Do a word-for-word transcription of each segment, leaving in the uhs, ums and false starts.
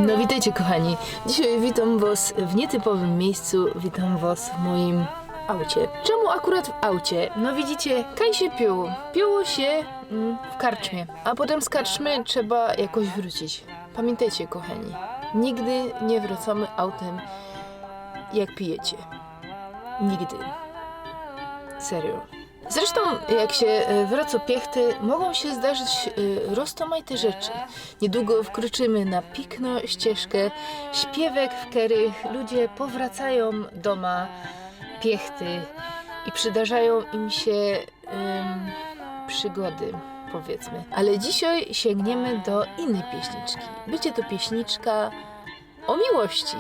No witajcie, kochani. Dzisiaj witam was w nietypowym miejscu. Witam was w moim aucie. Czemu akurat w aucie? No widzicie, kaj się piło. Piło się mm, w karczmie, a potem z karczmy trzeba jakoś wrócić. Pamiętajcie, kochani, nigdy nie wracamy autem, jak pijecie. Nigdy. Serio. Zresztą, jak się e, wraca piechty, mogą się zdarzyć e, roztomajte rzeczy. Niedługo wkroczymy na piękną ścieżkę śpiewek, w których ludzie powracają doma piechty i przydarzają im się em, przygody, powiedzmy. Ale dzisiaj sięgniemy do innej pieśniczki. Będzie to pieśniczka o miłości.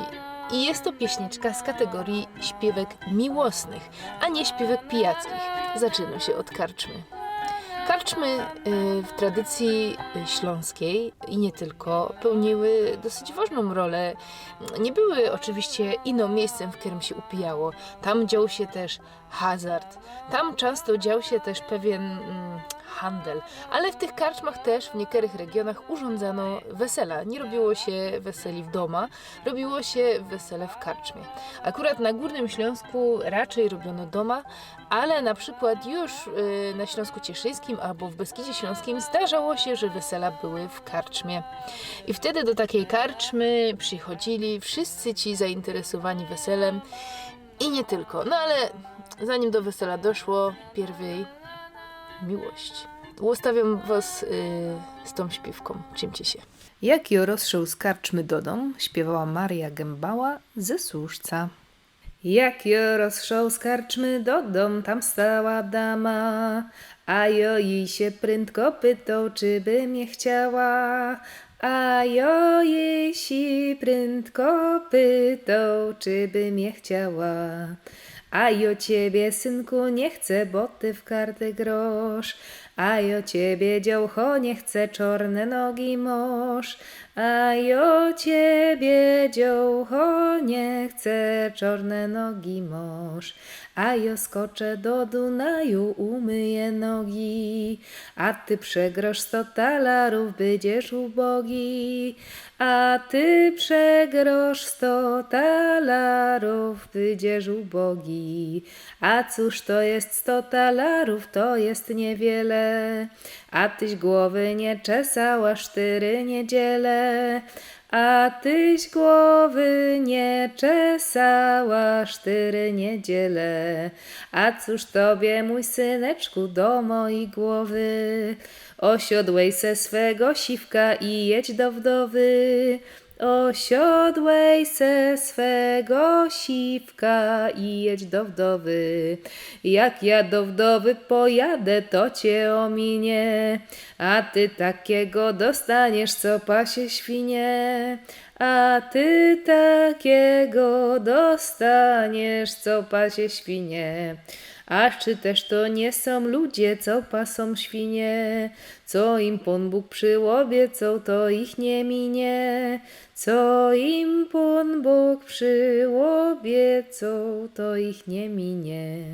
I jest to pieśniczka z kategorii śpiewek miłosnych, a nie śpiewek pijackich. Zaczyna się od karczmy. Karczmy y, w tradycji y, śląskiej i nie tylko pełniły dosyć ważną rolę. Nie były oczywiście ino miejscem, w którym się upijało. Tam dział się też hazard. Tam często dział się też pewien mm, handel. Ale w tych karczmach też w niektórych regionach urządzano wesela. Nie robiło się weseli w doma, robiło się wesele w karczmie. Akurat na Górnym Śląsku raczej robiono doma, ale na przykład już y, na Śląsku Cieszyńskim albo w Beskidzie Śląskim zdarzało się, że wesela były w karczmie. I wtedy do takiej karczmy przychodzili wszyscy ci zainteresowani weselem i nie tylko. No ale zanim do wesela doszło, pierwej miłość. Ustawiam was y, z tą śpiewką. Trzymcie się. Jak jo rozszoł z karczmy dodōm, śpiewała Maria Gębała ze Służca. Jak jo rozszoł z karczmy dodōm, tam stała dama, a jo jij się prędko pytoł, czy by mie chciała. A jo jej się prędko pytoł, czy by mie chciała. A jo ciebie, synku, nie chcę, bo ty w karty grosz. A jo ciebie, dziołcho, nie chcę, czorne nogi mosz. A jo ciebie, dziołcho, nie chcę, czorne nogi mosz. A jo skoczę do Dunaju, umyję nogi. A ty przegrosz sto talarów, bydziesz ubogi. A ty przegrosz sto talarów, bydziesz ubogi. A cóż to jest sto talarów? To jest niewiele. A tyś głowy nie czesała sztyry niedziele. A tyś głowy nie czesała sztyry niedziele. A cóż tobie, mój syneczku, do mojej głowy? Osiodłej se swego siwka i jedź do wdowy. Osiodłej se swego siwka i jedź do wdowy. Jak ja do wdowy pojadę, to cię ominie. A ty takiego dostaniesz, co pasie świnie. A ty takiego dostaniesz, co pasie świnie. A czy też to nie są ludzie, co pasą świnie? Co im Pōn Bōg przyobiecał, to ich nie minie. Co im Pōn Bōg przyobiecał, to ich nie minie.